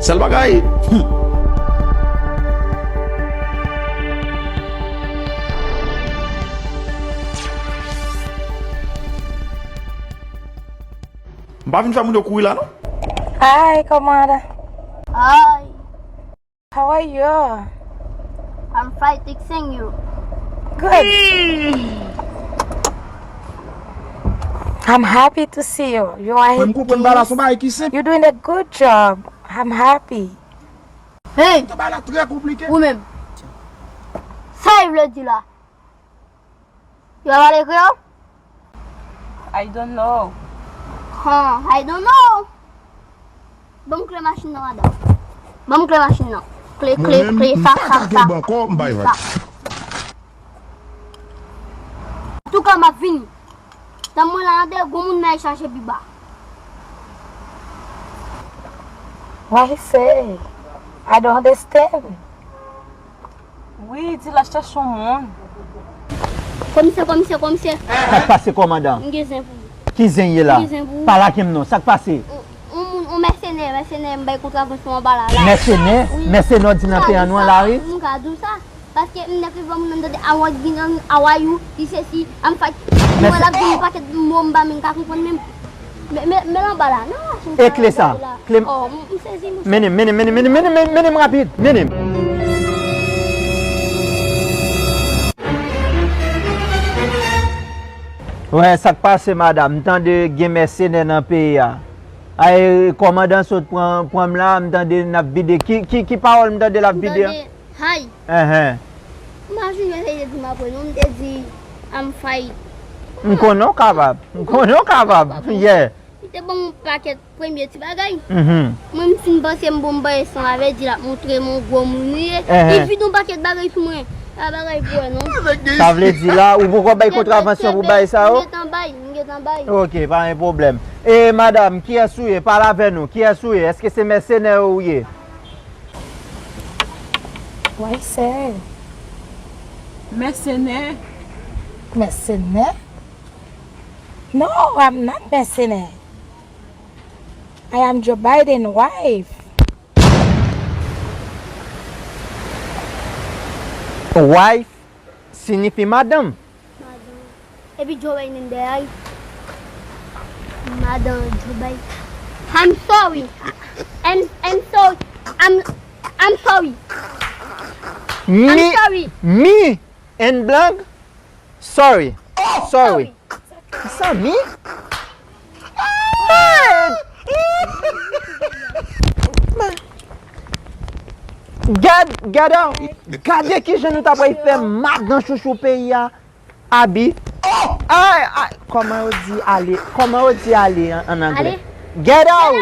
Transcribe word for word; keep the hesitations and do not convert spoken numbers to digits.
Sèl bagay. M pa vin fè moun yo kouri la, non. Hi, Commander. Hi. How are you? I'm fine, thanks, and you? Good. I'm happy to see you. You are Mwen, m konprann bagay la, se yon bagay ki senp. You're doing a good job. I'm happy. Hey! Bagay la trè konplike. Ou menm. Sa e vle di la? Yo pa pale kreyòl? I don't know. Huh, I don't know. Ban m kle machin nan, madanm. Ban m kle machin nan. Kle, kle, kle, sa, sa, sa. Mwen menm, m pa ka kenbe ankò, m bay vag. Antouka, m ap vini. Tann mwen la, an de gwo moun nan chache pi ba. What he say? I don't understand. Wi, di l ap chache yon moun. Komisè, komisè, komisè. Sa k pase, kòmandan? M gen zen pou ou. Ki zen ye la? M gen zen pou ou. Pa lage m non. Sa k pase? Yon, yon moun, yon mèsenè, mèsenè, m bay kontravansyon anba la. Mèsenè? Wi. Mèsenè w di nan peyi an nou an la, wi? M ka di w sa. Paske m nèk rive moun nan tande, "How are you?" Li sesi, "I'm fine." Mwen l ap di yon pakèt mo m pa menm ka konprann menm. Men, men, men l anba la, non? E kle sa? Kle m. Oh, m, m sezi, m sezi. Mennen m, mennen m, mennen m, mennen m, mennen m, mennen m rapid. Mennen m. Wè, sa k pase, madanm? M tande gen mèsenè nan peyi a. Ay, kòmandan sot pran, pran m la, m tande n ap vide. Ki, ki, ki pawòl m tande l ap vide a? M tande, hay. Enhen. M pa janm eseye di m apre non, m te di, "I'm fine." M konnen w kapab. M konnen w kapab. Yeah. Li te ban m yon pakèt premye ti bagay. Mhm. Mwen, m fin panse m bon, m bay san, avè di l ap montre m yon gwo moun li ye. Enhen. Li vide yon pakèt bagay sou mwen. A bagay pou wè non. Sa vle di la, ou poko bay kontravansyon pou bagay sa yo? M gentan bay, m gentan bay. Ok, pa gen pwoblèm. E madanm, kiyès ou ye? Pale avè nou. Kiyès ou ye? Èske se mèsenè ou ye? Why, sir? Mèsenè? Mèsenè? No, I'm not mercenary. I am Joe Biden wife. Wife siyifi madanm. Madanm. Epi Joe Biden dèyè. Madanm Joe Biden. I'm sorry. I'm, I'm sorry. I'm, I'm sorry. I'm sorry. Me and blank. Sorry. Oh, sorry. Sorry. Sa mi? Gad, gade, gade kijan nou ta pral fè madan chouchou peyi a, Abi. Ay, ay, kòman yo di ale? Kòman yo di ale an, an anglè? Ale. Get out!